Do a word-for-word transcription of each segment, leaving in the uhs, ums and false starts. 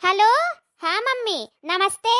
हेलो, हाँ मम्मी, नमस्ते।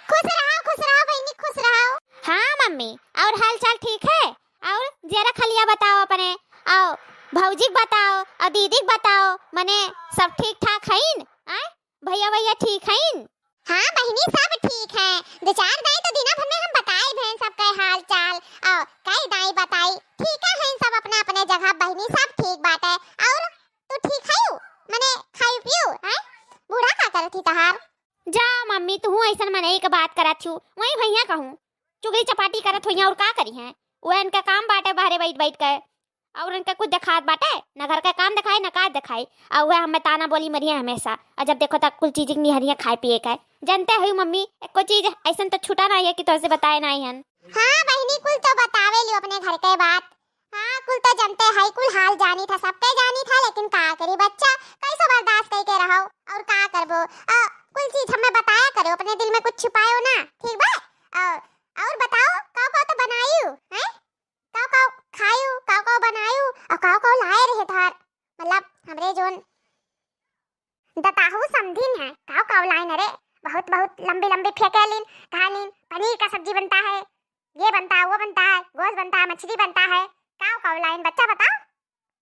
खुश रहो, खुश रहो बहिनी, खुश रहो। हाँ मम्मी, और हाल चाल ठीक है? और जियरा खलिया बताओ अपने, और भौजी के बताओ, और दीदी के बताओ, मने सब ठीक ठाक हईन? आय, भैया भैया ठीक हईन? हाँ बहिनी, सब ठीक है। दो चार दाई तो दिना भर में हम बताई भेन सबके हाल चाल, और कई दाई बताई, ठीक है सब अपने अपने जगह बहिनी, सब ठीक बाटे। और तू ठीक है? मने खाई पियो है? बूढ़ा का करत ही तहार? जा मम्मी, तू ऐसन मनई के बात करत छू, वही भैया कहूँ चुगली चपाटी करत होइया और का करी हैं? वो इनका काम बाटे बाहरे बैठ बैठ के, और इनका कुछ देखात बाटे, न घर का काम देखाए न काज देखाए, और वह हमें ताना बोली मरिया हमेशा। और जब देखो तब कुल चीज निहरिया खाए पिए का। जानते हो मम्मी, एको चीज ऐसन तो छूटा ना है कि तोहसे बताए ना हन। हाँ बहिनी, कुल तो बतावे लियो अपने घर के बात। हाँ, कुल तो जानते है, कुल हाल जानी था, सबके जानी था, लेकिन का करी बच्चा, कैसे बर्दाश्त करके रहो, और का करबो? आ, कुल चीज हमें बताया करो, अपने दिल में कुछ छुपायो ना, ठीक बा? और, और बताओ, का का तो बनायू हैं? का का खायू, का का बनायू, और का का लाए रहे धार, मतलब हमरे जोन दताहू समधिन है, का का लाइन रे, बहुत बहुत लंबी लंबी फेंके लीन, कहा लीन पनीर का सब्जी बनता है, ये बनता है, वो बनता है, गोश्त बनता है, मछली बनता है, का का लाइन बच्चा बताओ।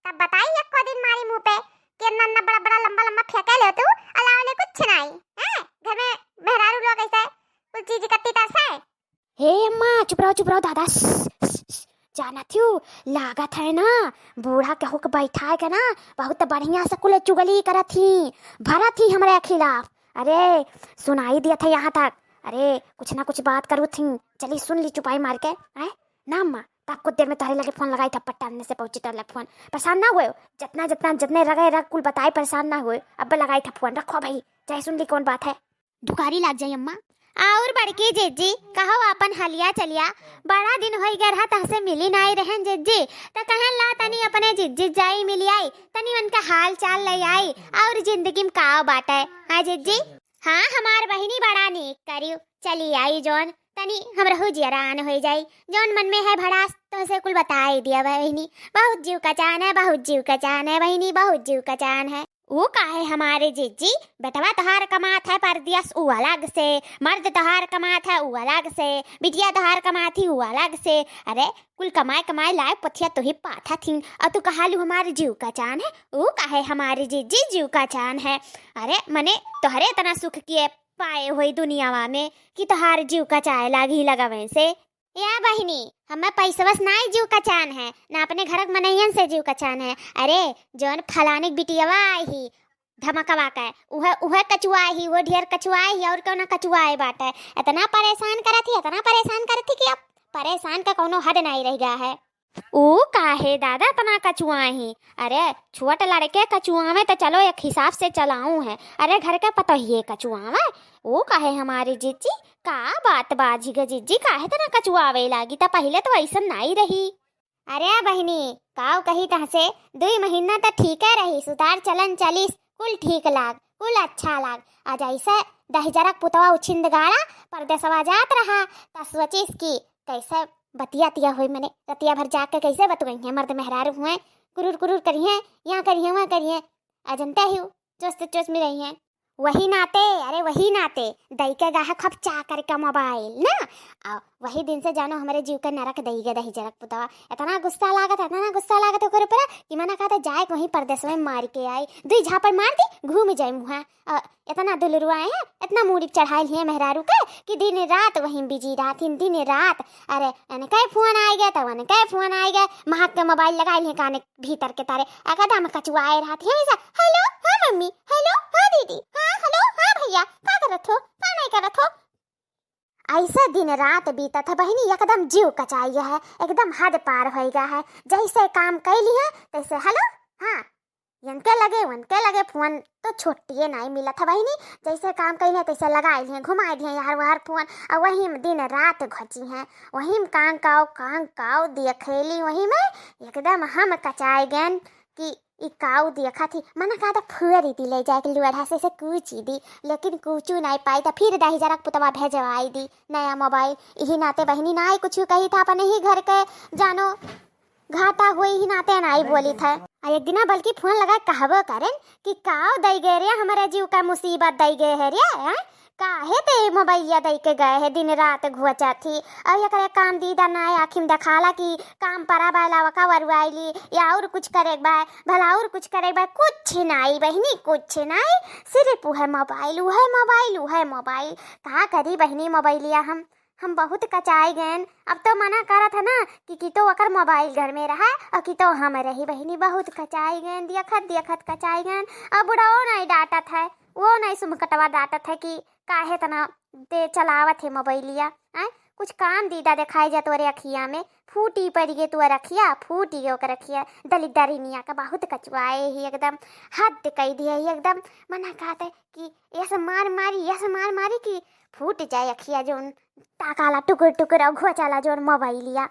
तब बताई एको दिन मारी मुँह पे कि अन्ना अन्ना बड़ा बड़ा लंबा लंबा फेंके ले तू, अलावा ले कुछ नहीं। हैं? घर में मेहरारू लोग ऐसे कुल चीज इकट्ठी तरसे। हे अम्मा, चुप रहो, चुप रहो दादा। श्श, श्श, श्श। जानत हूँ, लागत है ना, बूढ़ा केहू के बैठाए के ना, बहुत बढ़िया से कुल चुगली करत ही, भरत ही हमरे खिलाफ। अरे, सुनाई दियत है यहाँ तक। अरे, कुछ ना कुछ बात करू थी, चली सुन ली चुपाई मार के। हैं? ना अम्मा, तब कुछ देर में तोहरे लगे फोन लगाई था, पट्टा से पहुँची तोहरे लगे फोन। परेशान ना हुए, जितना जितना जितने रगे रग कुल बताए, परेशान ना हुए। अब लगाई था फोन, रखो भाई, चाहे सुन ली कौन बात है। दुकारी लाग जाई अम्मा। और बड़की जिज्जी, कहो आपन हलिया चलिया, बड़ा दिन होई गए रहा तहसे मिली नाई रहन जिज्जी, त कहन ला तनी अपने जिज्जी जाई मिली आई, तनी उनका हाल चाल ले आई, और जिंदगी में का बाटे, हाँ जिज्जी? हाँ हमार बहिनी बड़ा नीक करियो, चली आई जौन, तनी हमरहू जियरा आन होई जाई, जौन मन में है भड़ास तोहसे कुल बताई दिया बहिनी, बहुत जीव कचान है, बहुत जीव कचान है बहिनी, बहुत जीव कचान है। ऊ काहे हमारे जिज्जी, बेटवा तोहार कमात है परदेस ऊ अलग से, मर्द तोहार कमात है ऊ अलग से, बिटिया तोहार कमात ही ऊ अलग से। अरे कुल कमाए कमाए लाए पथिया तोही पाथा थीन, और तू कहालू हमारे जीव कचान है। ऊ काहे हमारे जिज्जी जीव कचान है? अरे मने तोहरे इतना सुख किए पाए होई दुनियावा में कि तोहार जीव कचाए लागी लगावे से। या बहिनी, हमें पैसवस नाई जीव कचान है, ना अपने घरक मनैयन से जीव कचान है। अरे, जौन फलाने के बिटियवा आई ही, धमकवा के, उहे, उहे कचुआई ही, उहे ढेर कचुआई ही, और कौनो कचुआए बाटे। इतना परेशान करत ही, इतना परेशान करत ही कि अब परेशान का कौनो हद नाई रह गया है। ऊ काहे दादा इतना कचुआई ही? अरे, छोट लड़के कचुआवे तो चलो एक हिसाब से चलाऊ है। अरे, घर के पतोहिए कचुआवे, ऊ काहे हमारी जिज्जी का बात बाजी ग जिज्जी, काहे तना कचुआवे लागी? त पहिले तो ऐसन नाई रही। अरे बहिनी, काव कही तहसे, दुई महीना त ठीके रही, सुतार चलन चलिस, कुल ठीक लाग, कुल अच्छा लाग। आज ऐसे दहिजरक पुतवा उछिंद गाड़ा, परदेसवा जात रहा, त सोचिस कि कैसे बतिया तिया होई, मने रतिया भर जाग के कैसे बतुआई है, मर्द मेहरारू हुए, कुरुर कुरुर करिए, यहाँ करिए, वहाँ करिए, अजनते ही चुस्त चुस्त में रही हैं। वही नाते, अरे वही नाते, दई के गाहे खूब चाह करके मोबाइल ना, आ वही दिन से जानो हमरे जीव के नरक दई गे दहिजरक पुतवा। इतना गुस्सा लागत, इतना गुस्सा लागत ओकर ऊपर कि मना कहता जाए के वहीं परदेस में मार के आई, दुई झापड़ मार दी, घूम जाए मुहा। आ, इतना दुलरुआए हैं, इतना मूड़ी पे चढ़ाइल हैं मेहरारू के कि दिन रात वहीं बिजी रहथिन, दिन रात। अरे इनके फोन आए गए, तब उनके फोन आए गए, महक के मोबाइल लगाइल हैं काने भीतर के तारे एकदम कचुआए रहत है हमेशा। "हेलो, हाँ मम्मी, हेलो, हाँ दीदी, हाँ हेलो, हाँ भैया, का करत हो, का नहीं करत हो?" ऐसे दिन रात बीतत है बहिनी, एकदम जीव कचाई है, एकदम हद पार होई गया है। जैसे काम कैली है तैसे "हेलो, हाँ", इनके लगे उनके लगे फोन तो छुट्टिए नहीं मिलत है बहिनी। जैसे काम कैली है तैसे लगाई लिए, घुमाई दिए यार वार फोन, और वही में दिन रात घची हैं, वही में कांग काव कांग काव देखेली, वही में एकदम हम कचाए गन कि ई काऊ देखत ही, मना कहता फुअरी दी ले जाके लुअढ़ा से, से कूची दी, लेकिन कूचू नाई पाई, त फिर दहिजरक पुतवा भेजवाई दी नया मोबाइल। इही नाते बहिनी नाई कुछ कही था अपने ही घर के जानो। घाटा हुई ही नाते नाई बोली थे। आ एक दिना बल्कि फोन लगा कहबो करेन कि काव दई गए रे, हमारे जीव का मुसीबत दई गए है रे, हैं? काहे ते मोबाइलिया दई के गए है, दिन रात घुचा थी। और एकरे काम दीदा नाई आँखी में देखाला कि काम परा बाय लावा का वरुआइली या और कुछ करे के बाय, भला और कुछ करे के बाय, कुछ नाई बहिनी, कुछ नाई। सिर्फ उहे मोबाइल, उहे मोबाइल, उहे मोबाइल। का करी बहिनी मोबाइलिया हम? हम बहुत कचाई गएन। अब तो मना करत है ना कि, कि तो ओकर मोबाइल घर में रहा और कि तो हम रही बहिनी, बहुत कचाई गएन, दियखत दियखत कचाई गएन। अब बुढ़ाओ नहीं डांटत है, वो नहीं सुमकटवा डांटत है कि काहे तना दे चलावत है मोबाइलिया, आय? कुछ काम दीदा देखाई जा तोरे अखिया में, फूटी पड़ गए तोर अखिया, फूटी गए ओकर अखिया। दलिद्दरिनिया का बहुत कचुआए ही एकदम, हद कई दिए ही एकदम। मना कहते कि ऐसे मार मारी, ऐसे मार मारी कि फूट जाए अखिया जोन ताकाला टुकुर टुकुर और घोचाला जोन मोबाइलिया।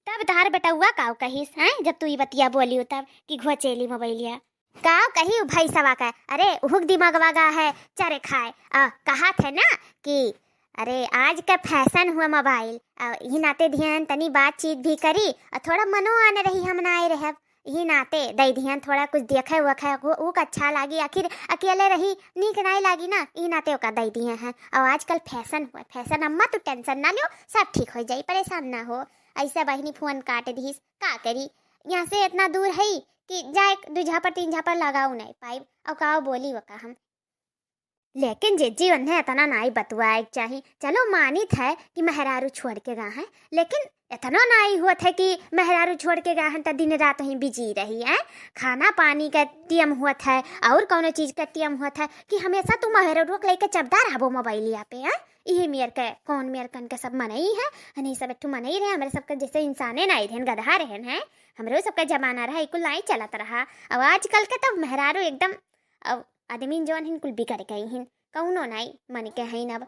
तब तहार बेटउआ काव कहिस, हैं? जब तू ई बतिया बोलियो तब कि घोचेली मोबाइलिया। काव कही उ भैंसवा का, अरे उहुक दिमागवा गा है चरे खाए। आ, कहा थे ना कि अरे आज का फैशन हुआ मोबाइल, आ, यही नाते ध्यान तनी बातचीत भी करी और थोड़ा मनो आने रही, हम ना आए रहब। यही नाते दई दिहन थोड़ा कुछ देखे वखे, उ, उ अच्छा लागी, आखिर अकेले रही नीक नाई लागी ना, ई नाते ओका दई दिए हैं। और आजकल फैशन हुआ, फैशन अम्मा तू टेंशन ना लियो, सब ठीक हो जाई, परेशान ना हो। ऐसे बहिनी फोन काट दिहिस, का करी, यहाँ से इतना दूर है कि जाए दू झापड़ तीन झापड़ लगाऊ नहीं पाई, और का बोली वो का हम। लेकिन जिज्जी उन्हें इतना नाई बतुआए के चाही। चलो मानित है कि मेहरारू छोड़ के गा हैं, लेकिन इतनो नाई हुआ था कि मेहरारू छोड़ के गा हैं त दिन रात वहीं बिजी रही है। खाना पानी का टियम हुआ था और कौनो चीज का टियम हुआ था कि हमेशा तू मेहरारू के लेके चबदा रहबो मोबाइलिया पे, हैं? इही मेर के कौन मेर कन के सब मनई है, हनी सब एक ठो मनई रहे, हमरे सबके जैसे इंसाने नाई रहन, गधा रहन हैं। हमरो सबका जमाना रहा, ई कुल नाई चलत रहा। अब आजकल के तब मेहरारू एकदम, अब आदमी जौन हिन कुल बिगड़ गई हिन, कौनो नाई मन के हईन अब।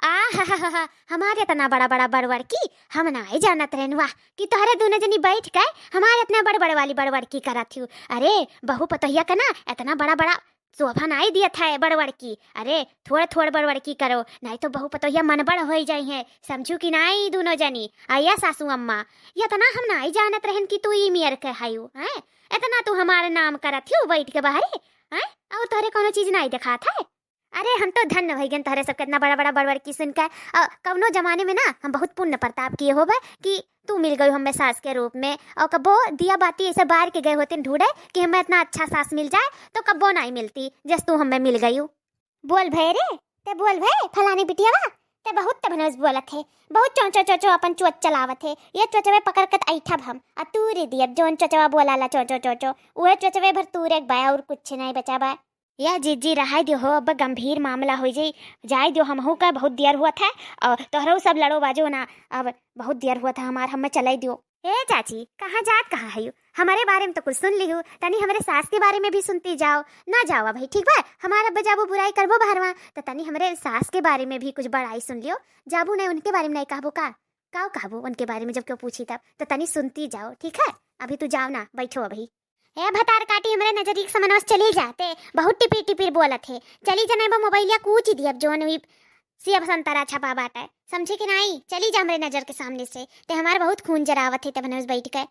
आ हा हा हा हा, हमारे इतना बड़ा बड़ा बड़वड़की, हम नाई जानत रहन वाह कि तोहरे दोनों जनी बैठ के हमारे इतना बड़ बड़ वाली बड़वड़की करत हियो। अरे बहू पतोहिया का ना इतना बड़ा बड़ा सोफा नाई दियत है बड़वड़की। अरे थोड़ थोड़ बड़वड़की करो, नाई तो बहू पतोहिया मन बड़ होई जाई है, समझू कि नाई दोनों जनी। आया सासू अम्मा, इतना हम नाई जानत रहन कि तू ई मेर के हयू, हैं? इतना तू हमारे नाम करत हियो बैठ के बाहरे, हैं? और तोहरे कौनो चीज नाई देखात है? अरे हम तो धन्य भई गन तोहरे सबके इतना बड़ा बड़ा बड़वड़की सुन के। और कौनो जमाने में ना हम बहुत पुण्य प्रताप किए होबे कि तू मिल गई हमें सास के रूप में। और कब्बो दिया बाती ऐसे बाहर के गए होते ढूंढे कि हमें इतना अच्छा सास मिल जाए, तो कब्बो नाई मिलती जस तू हमें मिल गई। बोल भय रे, ते बोल भय फलानी बिटियावा, ते बहुत ते भनोस बोलत है, बहुत चोचो चोचो अपन चोच चलावत है। ये चोचवे पकड़ के त ऐठब हम, आ तूरे दियब जौन चोचवा बोलाला चोचो चोचो, उहे चोचवे भर तूरे के बा और कुछ नहीं बचा बा। या जिज्जी रहाई दियो हो, अब गंभीर मामला हो जाई, जाए दियो, हमहू का बहुत देर हुआ था और तोहरो सब लड़ो बाजो ना, अब बहुत देर हुआ था हमार, हमें चलाई दियो। ए चाची, कहाँ जात कहाँ है यू? हमारे बारे में तो कुछ सुन ली हूँ, तनी हमारे सास के बारे में भी सुनती जाओ। ना जाओ भाई, ठीक बा? हमारा अब जाबू बुराई करबो बहरवा, तो तनी हमारे सास के बारे में भी कुछ बड़ाई सुन लियो। जाबू नहीं उनके बारे में नहीं कहबो का? काव कहबो उनके बारे में जब क्यों पूछी तब, तो तनी सुनती जाओ, ठीक है? अभी तू जाओ ना, बैठो अभी। ए भतार काटी हमरे नजरी के समनवा से चली जा, ते बहुत टिपिर टिपिर बोलत है। चली जा नहीं बा मोबाइलिया कूची दियब जौन हुई सेब संतरा छपा बाटे, समझे कि नाई? चली जा हमरे नजर के सामने से, ते हमार बहुत खून जरावत है ते भनोस बैठ के।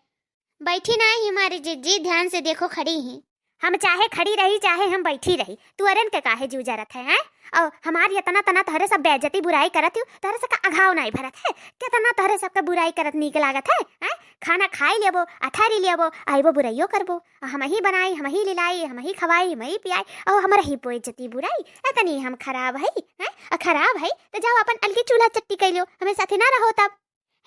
बैठी नाई ही हमारी जिज्जी, ध्यान से देखो खड़ी ही। हम चाहे खड़ी रही चाहे हम बैठी रही, तुअरन के काहे जीव जरत है, हैं? और हमार इतना तना तोहरे सब बेइज्जती बुराई करत हूँ, तोहरे सबका अघाव नाई भरत है, कितना तोहरे सबका बुराई करत नीक लागत है, हैं? खाना खाई लेबो, अथारी लेबो, आइबो बुराइयो करबो। आ हम ही बनाई, हम ही लिलाई, हम ही खवाई, हम ही पियाई, और हमारा ही बेइज्जती बुराई। इतनी हम खराब है, हैं? आ खराब है तो जाओ अपन अलगे चूल्हा चट्टी कर लो, हमें साथे ना रहो तब।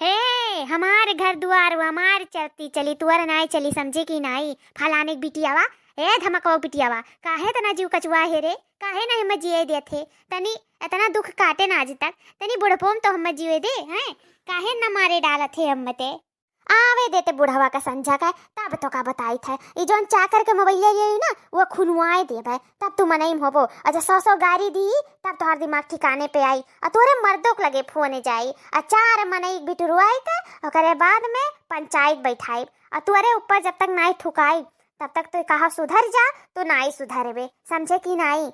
हे, हमार घर दुआर, वो हमार चलती चली, तुअर नाई चली, समझे कि नाई? फलाने के बिटियावा, ए धमकवा के बिटियावा, काहे तना जीव कचुआ है रे? काहे ना हमें जिए देत है? तनी इतना दुख काटे ना आज तक, तनी बुढ़पो में तो हमें जिए दे, हैं? काहे ना मारे डालत है हम ते? आवे देते बुढ़वा का संझा का, तब तो का बताई थे। ई जौन चाकर के मोबाइल ले आई ना, वो खुनवाए देबे, तब तू मनई में होबो। अच्छा, सौ सौ गारी दी, तब तोहार दिमाग ठिकाने पे आई। आ तोरे मर्दों के लगे फोन जाई, आ चार मनई बिटुरुआई के, ओकरे बाद में पंचायत बैठाई। आ तोरे ऊपर जब तक नाई थुकाई, तब तक तो कहा सुधर जा, तो नाई सुधरबे, समझे कि नाई?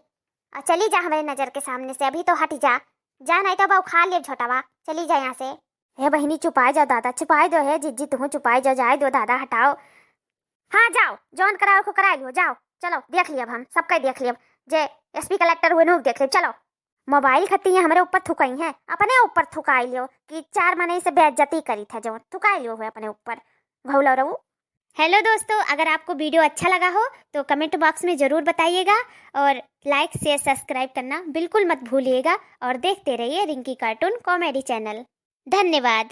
आ चली जा हमरे नजर के सामने से, अभी तो हट जा, जा नाई तो बा उखाड़ ले झोटावा, चली जा यहाँ से। हे बहिनी, चुपाए जाओ दादा, चुपाए दो, हे जिज्जी, तुहूँ चुपाए जाओ, जाए दो दादा, हटाओ। हाँ, जाओ, जौन करावे को कराए लियो, जाओ, चलो, देख लियब हम, सबका देख लियब। जे एसपी कलेक्टर हुए, नूक देख लियब, चलो। मोबाइल खत्ती है, हमरे ऊपर थुकाई है, अपने ऊपर थुकाई लियो कि चार मनई से बेइज्जती करी था, जौन थुकाई लियो हुए अपने ऊपर, घौलो रहू। हेलो दोस्तों, अगर आपको वीडियो अच्छा लगा हो तो कमेंट बॉक्स में ज़रूर बताइएगा और लाइक, शेयर, सब्सक्राइब करना बिल्कुल मत भूलिएगा और देखते रहिए रिंकी कार्टून कॉमेडी चैनल। धन्यवाद।